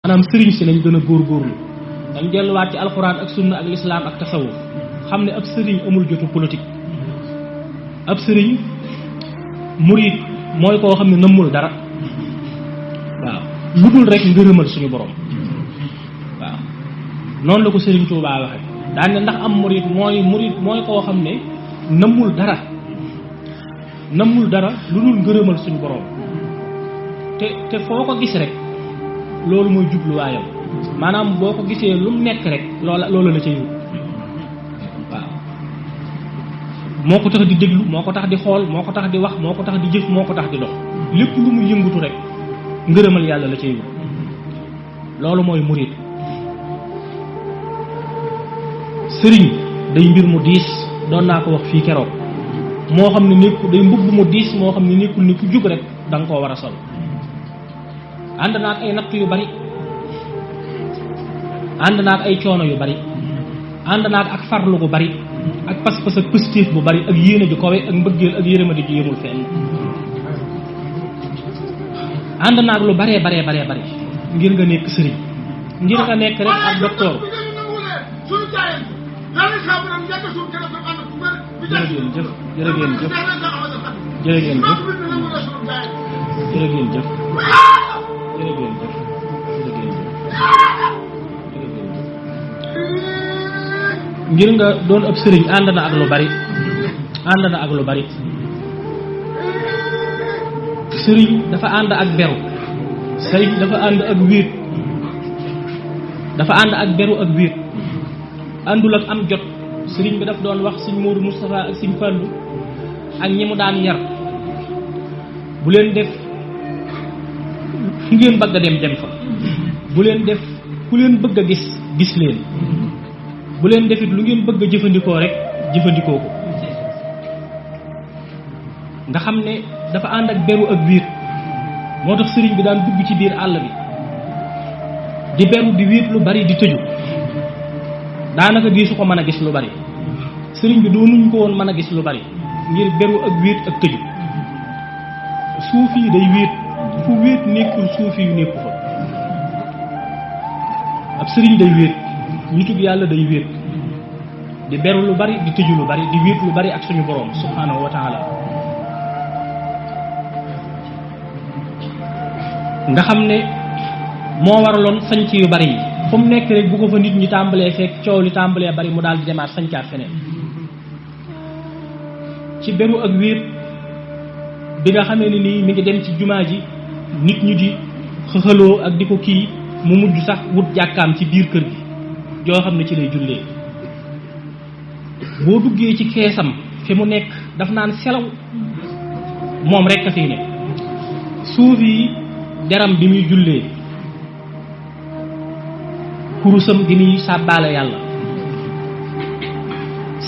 maanaam sëriñ si lañ gën a góorgóorlu dañ delluwaat ci alxuraan ak sunna ak lislaam ak tasawuf xam ne ab sëriñ amul jotu politique ab sëriñ murid mooy koo xam ne nëmmul dara waaw lu dul rek ngërëmal suñu borom waaw noonu la ko sëriñ Tuubaa waxe daan ne ndax am murid mooy koo xam ne nëmmul dara lu dul ngërëmal suñu borom te foo ko gis rek loolu mooy jubluwaayam maanaam boo ko gisee lu mu nekk rek loola la ca yóbbu waaw moo ko tax di déglu moo ko tax di xool moo ko tax di wax moo ko tax di jëf moo ko tax di dox lépp lu mu yëngutu rek ngërëmal yàlla la ca yóbbu loolu mooy murid sëriñ day mbir mu diis doon naa ko wax fii keroog moo xam ne nekku day mbubb mu diis moo xam ne nekkul ni ku jug rek da nga koo war a sol ànd naag ay natt yu bari ànd naag ay coono yu bari ànd naag ak farlu gu bari ak pas-pas ak positif bu bari ak yéene ju kawe ak mbëggeel ak yërëmadi ju yemul fenn ànd naag lu baree bari ngir nga nekk sëriñ ngir nga nekk rek ak docteur jërëjëf ngir nga doon ab sëriñ ànd na ak lu bari sëriñ dafa ànd ak beru sëriñ dafa ànd ak wéet àndul ak am jot sëriñ bi daf doon wax sëñ Modou Moustapha ak sëñ Fallou ak ñi mu daan yar bu leen def fu ngeen bëgg a dem fa bu leen def ku leen bëgg a gis leen bu leen defit lu ngeen bëgg a jëfandikoo rek jëfandikoo ko nga xam ne dafa ànd ak beru ak wéet moo tax sëriñ bi daan dugg ci biir àll bi di beru di wéet lu bari di tëju daanaka gisu ko mën a gis lu bari sëriñ bi doonuñ ko woon mën a gis lu bari ngir beru ak wéet ak tëju suuf yi day wéet fu wéet nekkul suuf yu nekku fa ab sëriñ day wéet nitug yàlla day wéet di beru lu bari di tëju lu bari di wéet lu bari ak suñu borom subhanahu wa taala nga xam ne moo waraloon sanc yu bari yi fu mu nekk rek bu ko fa nit ñi tàmbalee fekk coow li tàmbalee bari mu daal di demaat sancaat feneen ci beru ak wéet bi nga xamee ne nii mi ngi dem ci jumaa ji nit ñi di xëxaloo ak di ko kii mu mujj sax wut jàkkaam ci biir kër gi joo xam ne ci lay jullee boo duggee ci keesam fi mu nekk daf naan selaw moom rek a fi ne suuf yi deram bi muy jullee kurusam gi muy sàbbaale yàlla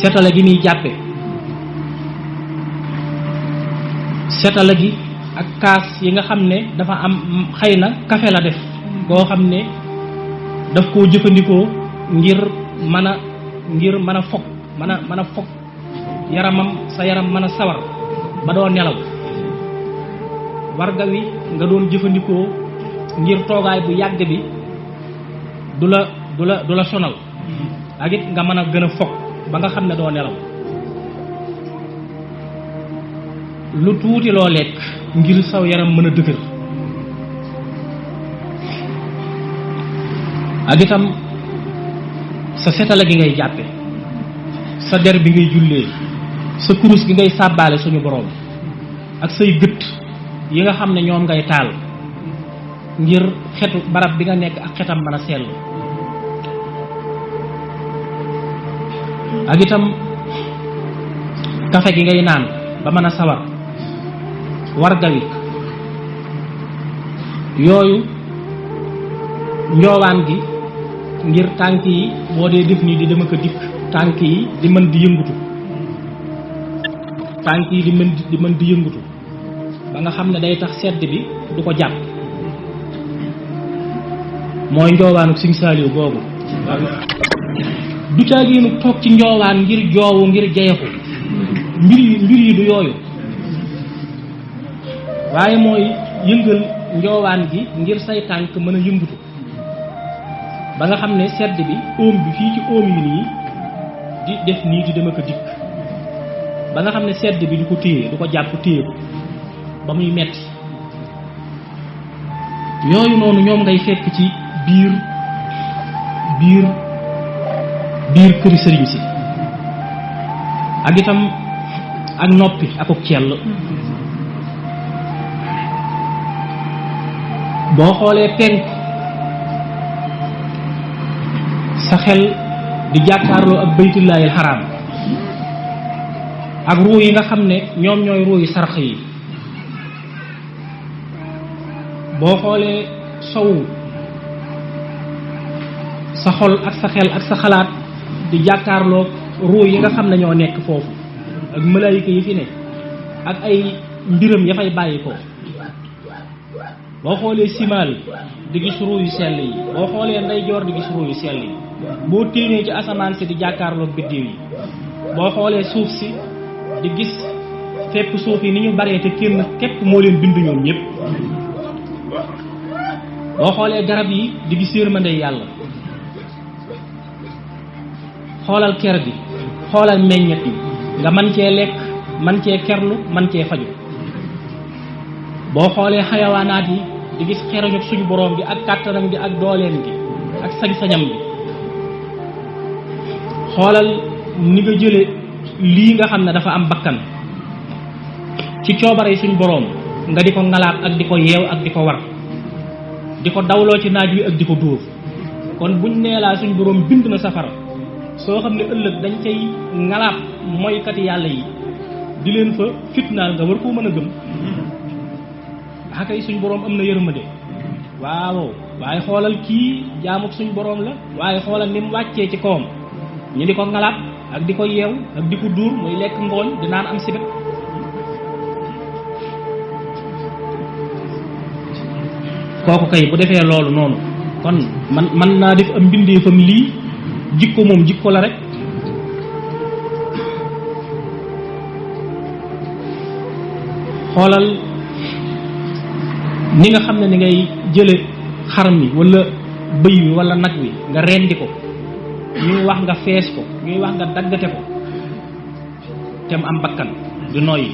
setale gi muy jàppe setale gi ak kaas yi nga xam ne dafa am xëy na kafe la def koo xam ne daf koo jëfandikoo ngir mën a fokk mën a fokk yaramam sa yaram mën a sawar ba doo nelaw warga wi nga doon jëfandikoo ngir toogaay bu yàgg bi du la sonal ak it nga mën a gën a fokk ba nga xam ne doo nelaw lu tuuti loo lekk ngir saw yaram mën a dëgër ak itam sa setala gi ngay jàppe sa der bi ngay jullee sa kurus gi ngay sàbbaale suñu boroom ak say gët yi nga xam ne ñoom ngay taal ngir xetu barab bi nga nekk ak xetam mën a sell ak itam kafe gi ngay naan ba mën a sawar wargawi yooyu njoowaan gi ngir tànk yi boo dee def nii di dem ak a dikk tànk yi di mën di yëngutu tànk yi di mën di yëngutu ba nga xam ne day tax sedd bi du ko jàpp mooy njoowaanu Sëñ Saaliw boobu du caageenu toog ci njoowaan ngir joowu ngir jeexu mbir yi du yooyu waaye mooy yëngal njoowaan gi ngir say tànk mën a yëngutu ba nga xam ne sedd bi óom bi fii ci óom yi nii di def nii di dem ak a dikk ba nga xam ne sedd bi du ko téye du ko jàpp téye ko ba muy metti yooyu noonu ñoom ngay fekk ci biir këri sëriñ si ak itam ak noppi akuk cell boo xoolee penk sa xel di jàkkaarloo ak baytullaahil xaraam ak ruu yi nga xam ne ñoom ñooy ruu yi sarx yi boo xoolee sowu sa xol ak sa xel ak sa xalaat di jàkkaarloo ruu yi nga xam ne ñoo nekk foofu ak malaayika yi fi ne ak ay mbiram ya fay bàyyi ko boo xoolee simaal di gis ruu yu sell yi boo xoolee ndeyjoor di gis ruu yu sell yi boo téenee ci asamaan si di jàkkaarloo biddiw yi boo xoolee suuf si di gis fépp suuf yi ni ñu baree te kenn képp moo leen bind ñoom ñëpp boo xoolee garab yi di gis yërmande yàlla xoolal ker gi xoolal meññet yi nga man cee lekk man cee kerlu man cee faju boo xoolee xayawaanaat yi di gis xerañ ak suñu boroom gi ak kàttanam gi ak dooleem gi ak sañ-sañam gi xoolal ni nga jële lii nga xam ne dafa am bakkan ci coobare suñu boroom nga di ko ngalaab ak di ko yeew ak di ko war di ko dawloo ci naaj wi ak di ko dóor kon buñ neelaa suñu boroom bind na safara soo xam ne ëllëg dañ cay ngalaab mooykati yàlla yi di leen fa fitnaal nga war koo mën a gëm akay suñu boroom am na yërmande waaw waaye xoolal kii jaamut suñu boroom la waaye xoolal ni mu wàccee ci kawam ñu di ko ngalaab ak di ko yeew ak di ko duur muy lekk ngooñ di naan am sibet kooku kay bu defee loolu noonu kon man naa def am mbindeefam lii jikko moom jikko la rek xoolal ni nga xam ne ni ngay jële xar mi wala bëy wi wala nag wi nga rendi ko ñuy wax nga fees ko ñuy wax nga daggate ko te mu am bakkan di noyyi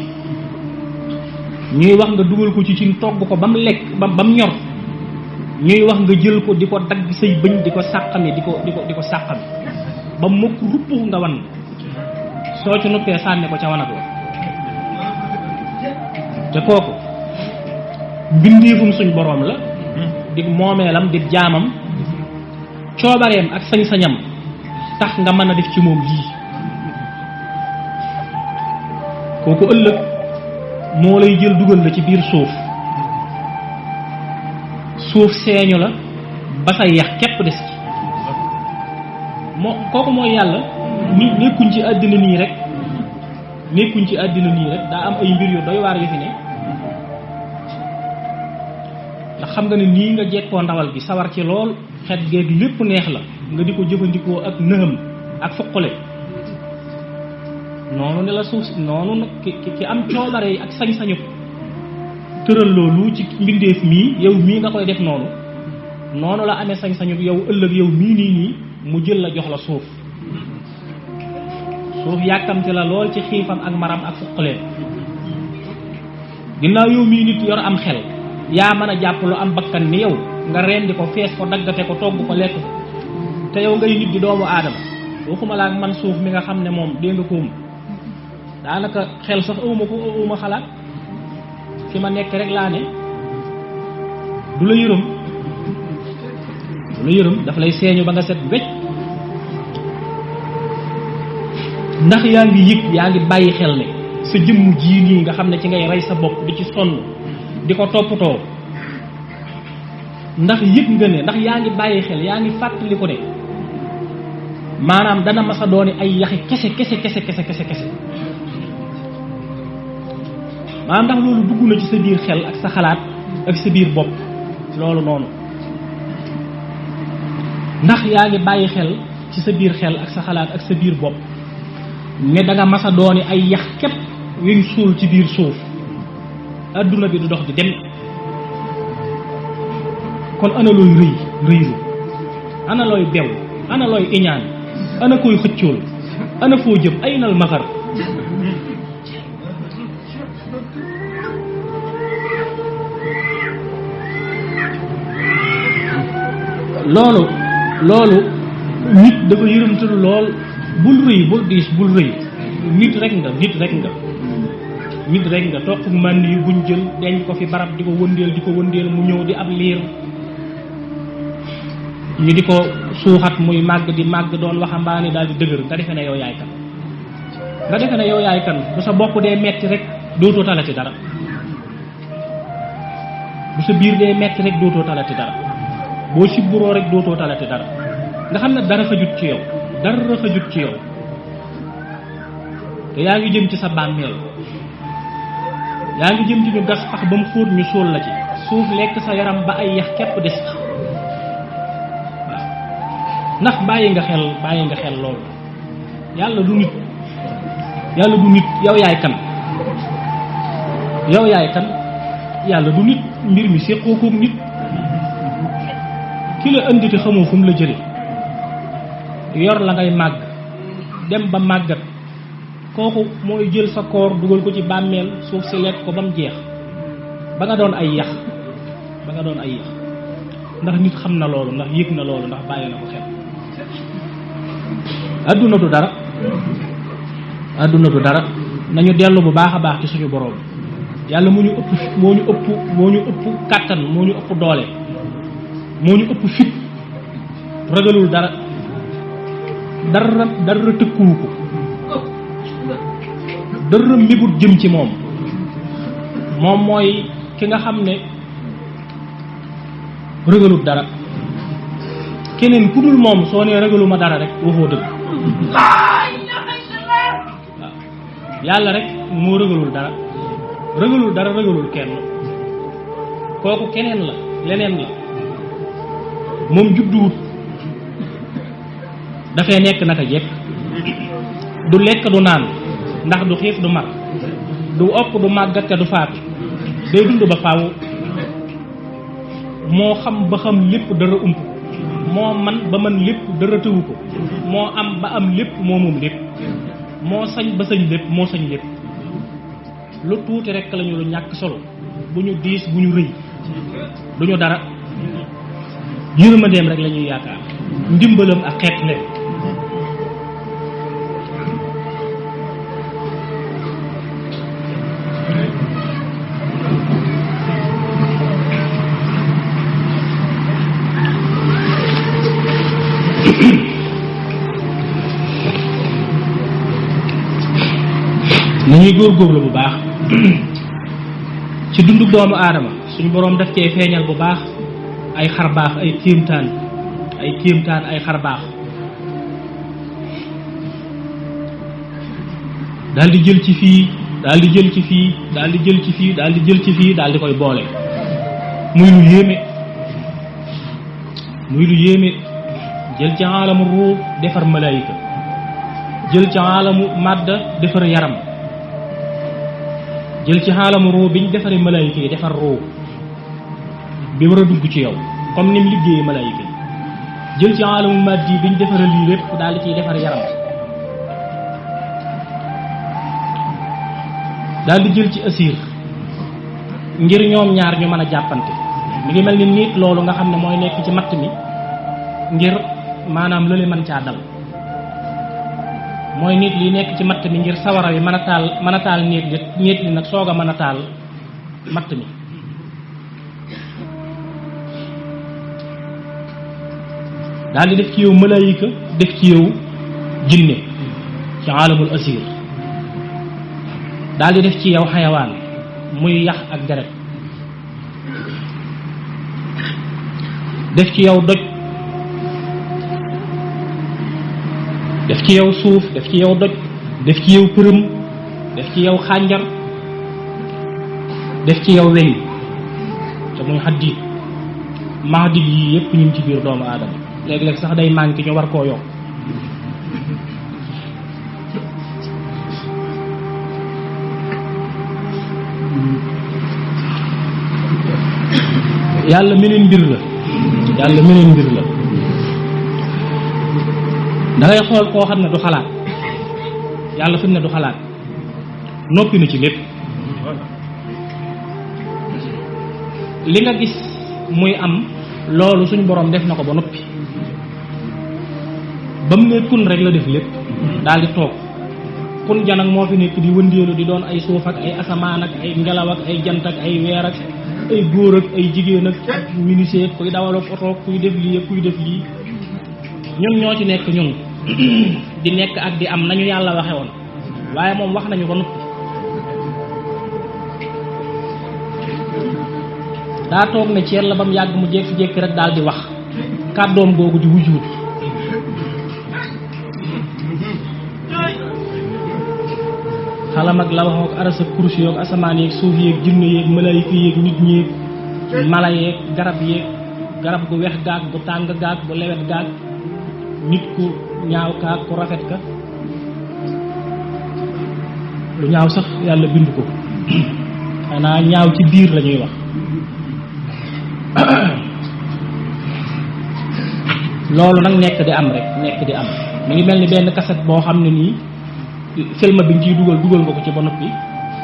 ñuy wax nga dugal ko ci cin togg ko ba mu lekk ba mu ñor ñuy wax nga jël ko di ko dagg say bëñ di ko sàqami di ko sàqami ba mokk rupp nga wan soo ci nuppee sànni ko ca wanag wa te kooku mbindeefum suñ boroom la di moomeelam di jaamam coobareem ak sañ-sañam tax nga mën a def ci moom lii kooku ëllëg moo lay jël dugal la ci biir suuf seeñu la ba say yax képp des ci kooku mooy yàlla nekkuñ ci àddina nii rek daa am ay mbir yu doy waar yu fi ne ndax xam nga ne nii nga jekkoo ndawal gi sawar ci lool xet geeg lépp neex la nga di ko jëfandikoo ak nëxam ak fuqale noonu ne la suuf noonu nag ki am coobare yi ak sañ-sañu tëral loolu ci mbindeef mii yow mii nga koy def noonu la amee sañ-sañu yow ëllëg yow mii nii mu jël la jox la suuf yàkkamte la lool ci xiifam ak maram ak fuqaleen ginnaaw yow mii nit yor am xel yaa mën a jàpp lu am bakkan ni yow nga rendi ko fees ko daggate ko togg ko lekk ko te yow ngay nit di doomu aadama waxuma laa man suuf mi nga xam ne moom dégg nga koom daanaka xel sax awuma xalaat fi ma nekk rek laa ne du la yërëm daf lay seeñu ba nga set wecc ndax yaa ngi yëg yaa ngi bàyyi xel ne sa jëmm ji nii nga xam ne ci ngay rey sa bopp di ci sonn di ko toppatoo ndax yëg nga ne ndax yaa ngi bàyyi xel yaa ngi fàttali ko ne maanaam dana masa dooni ay yaxi kese maanaam ndax loolu dugg na ci sa biir xel ak sa xalaat ak sa biir bopp loolu noonu ndax yaa ngi bàyyi xel ci sa biir xel ak sa xalaat ak sa biir bopp ne da nga masa dooni ay yax képp yuñ suul ci biir suuf adduna bi du dox di dem kon ana looy rëylu ana looy bew ana looy iñaan ana koy xëccool ana foo jëm ay nal maxar loolu nit dafa yërëmtalu lool bul rëy bul diis bul rëy nit rek nga toq mànd yu buñ jël denc ko fi barab di ko wëndeel mu ñëw di ab liir ñu di ko suuxat muy màgg di màgg doon waxambaane daal di dëgër nga defe ne yow yaay kan bu sa bopp dee metti rek dootoo talati dara bu sa biir dee metti rek dootoo talati dara boo sibburoo rek dootoo talati dara nga xam ne dara xajut ci yow te yaa ngi jëm ci sa bàmmeel yaa ngi jëm ci ñu gas pax ba mu xóot ñu suul la ci suuf lekk sa yaram ba ay yax képp des ci waaw ndax bàyyi nga xel loolu yàlla du nit yow yaay kan yàlla du nit mbir mi séqoo koog nit ki la indi te xamoo fu mu la jële yor la ngay màgg dem ba màggat kooku mooy jël sa koor dugal ko ci bàmmeel suuf si lekk ko ba mu jeex ba nga doon ay yax ndax nit xam na loolu ndax yëg na loolu ndax bàyyi na ko xel adduna du dara nañu dellu bu baax a baax ci suñu boroom yàlla moo ñu ëpp kàttan moo ñu ëpp doole moo ñu ëpp fit ragalul dara tëkkuwu ko dara mébut jëm ci moom mooy ki nga xam ne ragalul dara keneen ku dul moom soo nee ragaluma dara rek waxoo dëgg waaw yàlla rek moo ragalul dara ragalul kenn kooku keneen la leneen la moom judduwut dafay nekk naka jekk du lekk du naan ndax du xiif du mar du opp du màggat te du faatu day dund ba faaw moo xam ba xam lépp dara ump moo man ba man lépp dara tëwu ko moo am ba am lépp moo moom lépp moo sañ ba sañ lépp moo sañ lépp lu tuuti rekk lañu lu ñàkk solo bu ñu diis bu ñu rëy duñu dara yërmandeem rek la ñuy yaakaar ndimbalam ak xeet leen nañuy góorgóorlu bu baax ci dundu doomu aadama suñu boroom daf cee feeñal bu baax ay xar baax ay kéemtaan ay xar baax daal di jël ci fii daal di jël ci fii daal di jël ci fii daal di jël ci fii daal di koy boole muy lu yéeme jël ci aalamu ruux defar malaayika jël ci aalamu màdda defar yaram jël ci aalamu ruux biñ defaree malaayika yi defar ruux bi war a dugg ci yow comme ni mu liggéeyee malaayika yi jël ci aalamu maddi biñ defaral lii lépp daal di ciy defar yaram daal di jël ci asir ngir ñoom ñaar ñu mën a jàppante mi ngi mel ni nit loolu nga xam ne mooy nekk ci matt mi ngir maanaam lële mën caa dal mooy nit li nekk ci matt mi ngir sawara wi mën a taal nit li nag soog a mën a taal matt mi daal di def ci yow malaayika def ci yow jinne ci aalamul asir daal di def ci yow xayawaan muy yax ak deret def ci yow doj def ci yow suuf def ci yow doj def ci yow përëm def ci yow xànjar def ci yow weñ te muy xaddiit maadit yii yépp ñu ngi ci biir doomu aadama léeg-léeg sax day manqué ñu war koo yokk yàlla meneen mbir la da ngay xool koo xam ne du xalaat yàlla fi mu ne du xalaat noppi na ci lépp li nga gis muy am loolu suñ borom def na ko ba noppi ba mu ne kun rek la def lépp daal di toog kun janag moo fi nekk di wëndeelu di doon ay suuf ak ay asamaan ak ay ngelaw ak ay jant ak ay weer ak ay góor ak ay jigéen ak ministère kuy dawal oto kuy def lii kuy def lii ñun ñoo ci nekk ñun di nekk ak di am nañu yàlla waxe woon waaye moom wax nañu ba noppi daa toog ne ceer la ba mu yàgg mu jékki-jékki rek daal di wax kàddoom googu di wujjuut xalam ak la wax ak aras ak kursi yoog asamaan yeeg suuf yeeg jinne yeeg malaayika yeeg nit ñeeg mala yeeg garab gu weex gaag bu tàng gaag bu lewet gaag nit ku ñaaw kaag ku rafet ka lu ñaaw sax yàlla bind ko xanaa ñaaw ci biir la ñuy wax loolu nag nekk di am rek nekk di am mi ngi mel ni benn cassette boo xam ne nii film bi nga ciy dugal nga ko ci ba noppi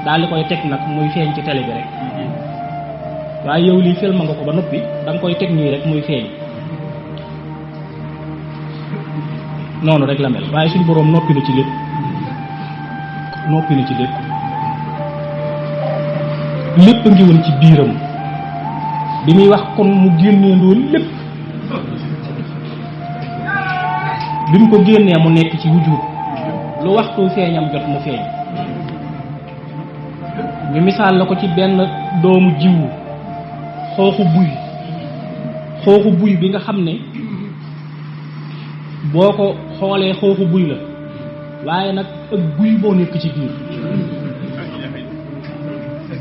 daal di koy teg nag muy feeñ ci télé bi rek waaye yow lii film nga ko ba noppi da nga koy teg nii rek muy feeñ noonu rek la mel waaye suñu boroom noppi na ci lépp lépp ngi woon ci biiram bi muy wax kon mu génnee ndool lépp bi mu ko génnee mu nekk ci wujud lu waxtu feeñam jot mu feeñ ñu misaal la ko ci benn doomu jiwu xooxu buy bi nga xam ne boo ko xoolee xooxu buy la waaye nag ak guy moo nekk ci biir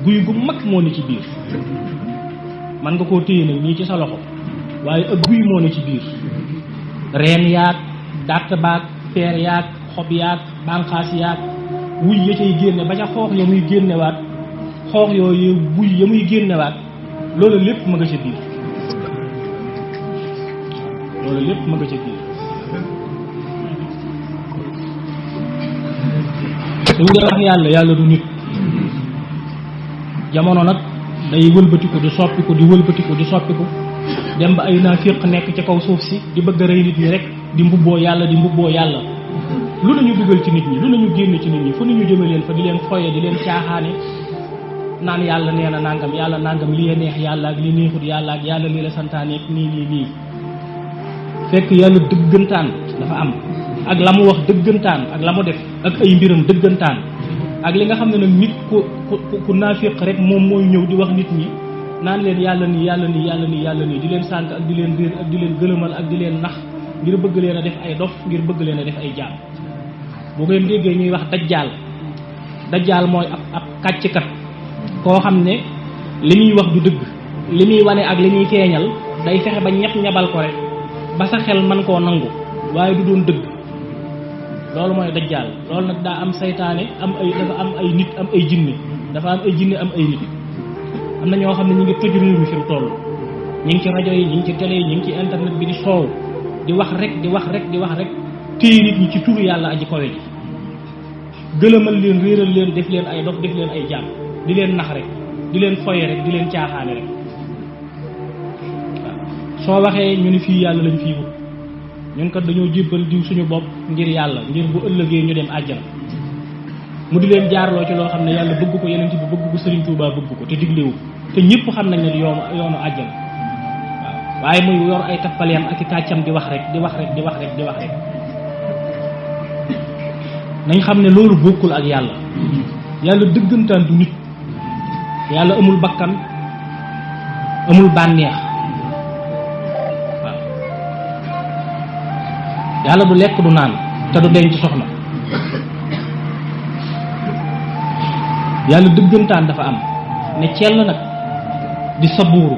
guy gu mag moo ne ci biir man nga koo téye nag nii ci sa loxo waaye ak guy moo ne ci biir reen yaag dàtt baag peer yaag xob yaag bànqaas yaag wuy ya cay génne ba ca xoox ya muy génnewaat xoox yooyu buy ya muy génnewaat loolu lépp ma nga ca biir suñ dee wax yàlla du nit jamono nag day wëlbatiku di soppiku dem ba ay naafiq nekk ci kaw suuf si di bëgg a rey nit ñi rek di mbubboo yàlla lu nañu dugal ci nit ñi lu nañu génn ci nit ñi fu nañu jëme leen fa di leen foye di leen caaxaane naan yàlla nee na nangam li neex yàlla ak li neexut yàlla ak yàlla lii la santaane ak nii fekk yàlla dëggantaan dafa am ak la mu wax dëggantaan ak la mu def ak ay mbiram dëggantaan ak li nga xam ne nag nit ku naafiq rek moom mooy ñëw di wax nit ñi naan leen yàlla nii di leen sànk ak di leen réer ak di leen gëlëmal ak di leen nax ngir bëgg leen a def ay dof ngir bëgg leen a def ay jaam bu ngeen déggee ñuy wax dajjaal mooy ab kàcckat koo xam ne li muy wax du dëgg li muy wane ak li muy feeñal day fexe ba ñabal ko rek ba sa xel man koo nangu waaye du doon dëgg loolu mooy dajjaal loolu nag daa am saytaane dafa am ay nit am ay jinne dafa am ay jinne am ay nit am na ñoo xam ne ñu ngi tëj réew mi fi mu toll ñu ngi ci rajo yi ñu ngi ci télé yi ñu ngi ci internet bi di soow di wax rek téye nit ñi ci turu yàlla aji kawe ji gëlëmal leen réeral leen def leen ay dof def leen ay jaam di leen nax rek di leen foye rek di leen caaxaane rek soo waxee ñu ni fii yàlla lañ fii wut ñun kat dañoo jébbal diw suñu bopp ngir yàlla ngir bu ëllëgee ñu dem àjjana mu di leen jaarloo ci loo xam ne yàlla bëgg ko yeneen bi bëgg ko Sëriñ Tuubaa bëgg ko te diglewu te ñëpp xam nañ ne yoonu àjjana waaw waaye muy yor ay tappaleem ak i kàccam di wax rek nañ xam ne loolu bokkul ak yàlla dëggantaan du nit yàlla amul bakkan amul bànneex waaw yàlla du lekk du naan te du denc soxna yàlla dëggantaan dafa am ne cell nag di sabuuru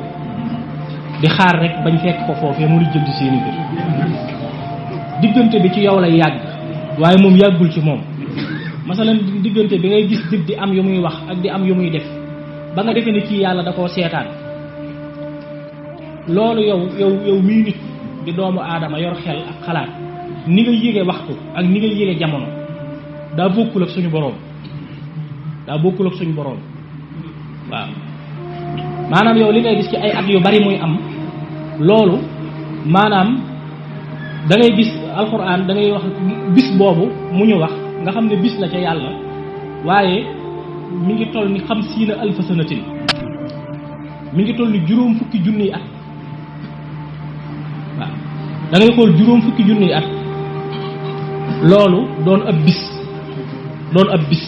di xaar rek bañ fekk ko foofee mu lijjanti seeni mbir diggante bi ci yow lay yàgg waaye moom yàggul ci moom masalan diggante bi ngay gis dig di am yu muy wax ak di am yu muy def ba nga defee ne kii yàlla da koo seetaan loolu yow mii nit di doomu aadama yor xel ak xalaat ni nga yéege waxtu ak ni nga yéege jamono daa bokkul ak suñu boroom waaw maanaam yow li ngay gis ci ay at yu bari muy am loolu maanaam da ngay gis alxuraan da ngay wax bis boobu mu ñu wax nga xam ne bis la ca yàlla waaye mi ngi toll ni 50,000 sanatin mi ngi toll ni juróom fukki junniy at waaw da ngay xool juróom fukki junniy at loolu doon ab bis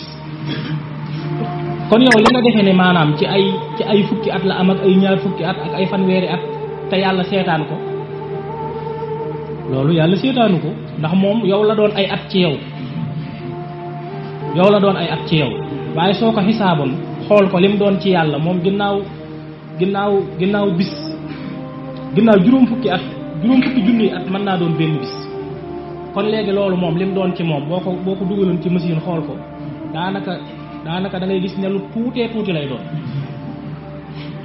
kon yow li nga defee ne maanaam ci ay fukki at la am ak ay ñaar fukki at ak ay fanweeri at te yàlla seetaan ko loolu yàlla seetaanu ko ndax moom yow la doon ay at ci yow waaye soo ko xisaaboon xool ko lim doon ci yàlla moom ginnaaw bis ginnaaw juróom fukki junniy at mën naa doon benn bis kon léegi loolu moom lim doon ci moom boo ko dugaloon ci machine xool ko daanaka da ngay gis ne lu tuuti lay doon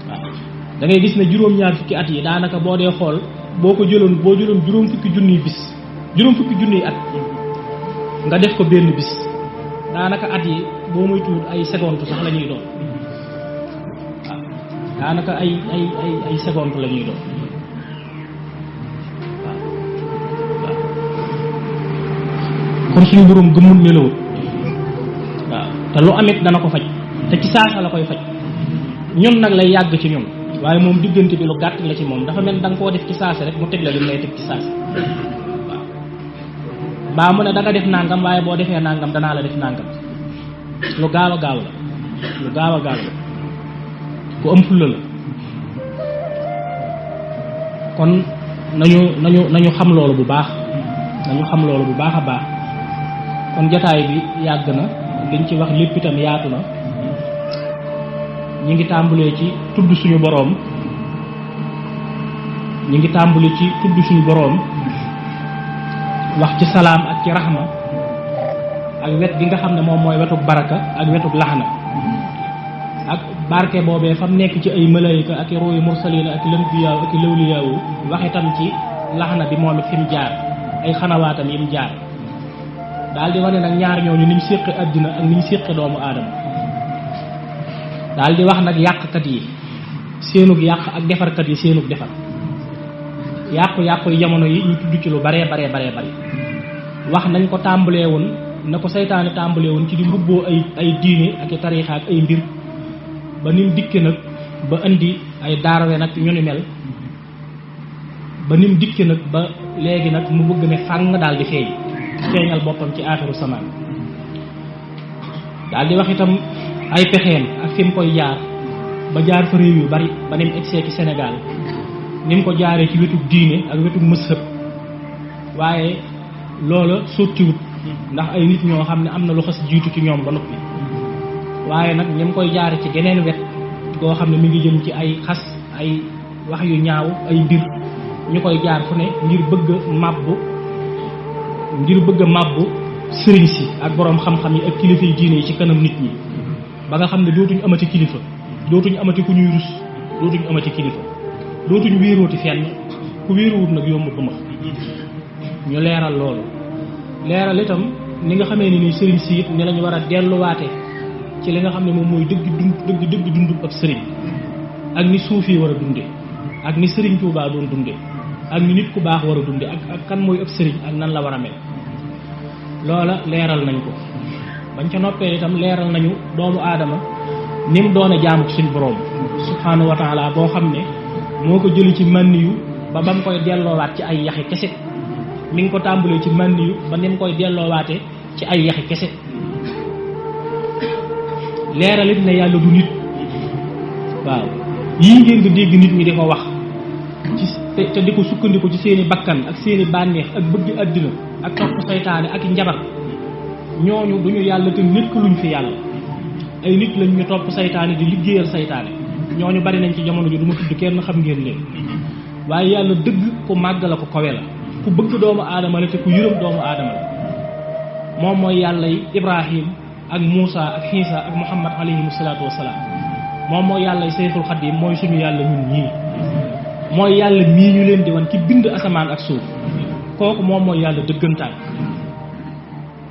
waaw da ngay gis ne juróom-ñaar fukki at yi daanaka boo dee xool boo jëloon juróom fukki junniy at nga def ko benn bis daanaka at yi boo muy tuut ay seconde sax la ñuy doon waaw daanaka ay seconde la ñuy doon waaw kon suñu boroom gëmmul nelawut waaw te lu amit dana ko faj te ci saasa la koy faj ñun nag lay yàgg ci ñun waaye moom diggante bi lu gàtt la ci moom dafa mel da nga koo def ci saasa rek mu teg la lim lay teg ci saasa waaw baa mu ne da nga def nangam waaye boo defee nangam danaa la def nangam lu gaaw a gaaw la ku am fulla la kon nañu xam loolu bu baax a baax kon jataay bi yàgg na liñ ci wax lépp itam yaatu na ñi ngi tàmbalee ci tudd suñu boroom wax ci salaam ak ci raxma ak wet gi nga xam ne moom mooy wetuk baraka ak wetuk laxna ak barke boobee fam nekk ci ay malaayika ak i ruuyi mursalina ak lëmbiyaaw ak i lawliyaawu wax itam ci laxna bi moom it fi mu jaar ay xanawaatam yi mu jaar daal di wane nag ñaar ñooñu niñ séqi àddina ak niñ séqi doomu aadama daal di wax nag yàqkat yi seenug yàq ak defarkat yi seenug defar yàqu yi jamono yi ñu tudd ci lu baree bari wax nañ ko tàmbalee woon na ko saytaane tàmbalee woon ci di mbubboo ay diine ak i tariixa ak ay mbir ba nim dikke nag ba indi ay daarwe nag ñu ni mel ba nim dikke nag ba léegi nag mu bëgg ne fàng daal di feeñal boppam ci aaxiru samaan daal di wax itam ay pexeem ak fi mu koy jaar ba jaar fa réew yu bari ba nim egsee ci Sénégal ni mu ko jaaree ci wetuk diine ak wetuk mësëb waaye loola sottiwut ndax ay nit ñoo xam ne am na lu xas jiitu ci ñoom ba noppi waaye nag ni mu koy jaare ci geneen wet goo xam ne mi ngi jëm ci ay xas ay wax yu ñaaw ay mbir ñu koy jaar fu ne ngir bëgg a màbbu sëriñ si ak boroom xam-xam yi ak kilifa yi diine yi ci kanam nit ñi ba nga xam ne dootuñ amati kilifa dootuñ amati ku ñuy rus dootuñ amati kilifa dootuñ wéerooti fenn ku wéeruwut nag yomb ba ma ñu leeral loolu leeral itam ni nga xamee ni sëriñ si it ni lañu war a delluwaate ci li nga xam ne moom mooy dëgg dund ab sëriñ ak ni suuf yi war a dunde ak ni sëriñ Tuubaa doon dunde ak ni nit ku baax war a dunde ak kan mooy ab sëriñ ak nan la war a mel loola leeral nañ ko bañ ca noppee itam leeral nañu doomu aadama ni mu doone jaamu suñ boroom subhaanahu wa taala boo xam ne moo ko jëli ci mànniyu ba mu koy delloowaat ci ay yaxi kese mi ngi ko tàmbalee ci mànniyu ba ni mu koy delloowaate ci ay yaxi kese leeral it ne yàlla du nit waaw yii ngeen di dégg nit ñi di ko wax ci te di ko sukkandiku ci seeni bakkan ak seeni bànneex ak bëgg àddina ak topp saytaane ak njabar ñooñu duñu yàlla te nekk luñ fi yàlla ay nit lañ ñu topp saytaane di liggéeyal saytaane ñooñu bari nañ ci jamono ji du ma tudd kenn xam ngeen leen waaye yàlla dëgg ku màgg la ko kawe la ku bëgg doomu aadama la te ku yërëm doomu aadama la moom mooy yàlla yi Ibrahim ak Muusa ak Xiisa ak Muhammad alayhimu salaatu wasalaam moom mooy yàlla yi Seyxul Xadiim mooy suñu yàlla ñun ñii mooy yàlla mii ñu leen di wan ki bind asamaan ak suuf kooku moom mooy yàlla dëggantaan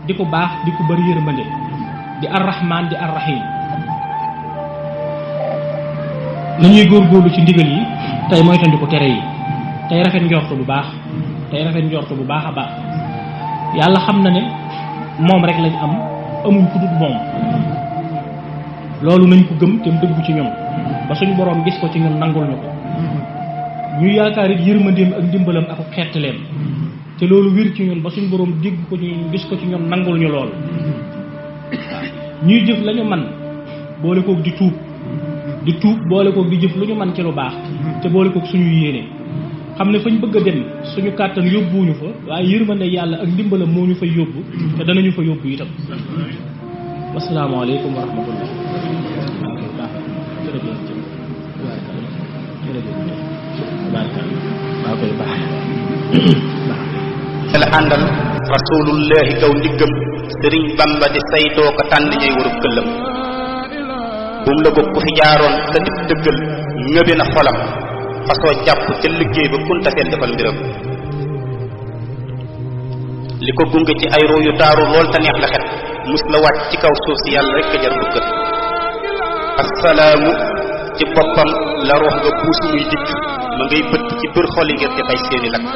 di ko baax di ko bari yërmande di arrahman di arrahim nañuy góorgóorlu ci ndigal yi tey moytandi ko tere yi tey rafet njort bu baax a baax yàlla xam na ne moom rek lañ am amuñ ku dul moom loolu nañ ko gëm te mu dëggu ci ñun ba suñu boroom gis ko ci ñun nangul ñu ko ñu yaakaar it yërmandeem ak ndimbalam ak xettaleem te loolu wir ci ñun ba suñu boroom dégg ko ci ñun gis ko ci ñun nangul ñu lool ñuy jëf lañu man boole koog di tuub boole koog di jëf lu ñu man ci lu baax te boole koog suñu yéene xam ne fañ bëgg a dem suñu kàttan yóbbuwuñu fa waaye yërmande yàlla ak ndimbalam moo ñu fay yóbbu te danañu fa yóbbu itam wasalaamaaleykum wa rahmatullah la àndal rasulullahi kaw ndiggam sëriñ bamba di saytoo ko tànn ñay warub këllam buum la ko ku fi jaaroon sa dib dëggal ñëbe na xolam fasoo jàpp ca liggéey ba kuntaseel defal mbiram li ko gunge ci ay roo yu taaru lool te neex la xet mus la wàcc ci kaw suuf si yàlla rekk a jar dukkat assalaamu ci boppam la ruux nga puus muy dikk ma ngay bëtt ci bër xol yi ngir di fay seeni lakk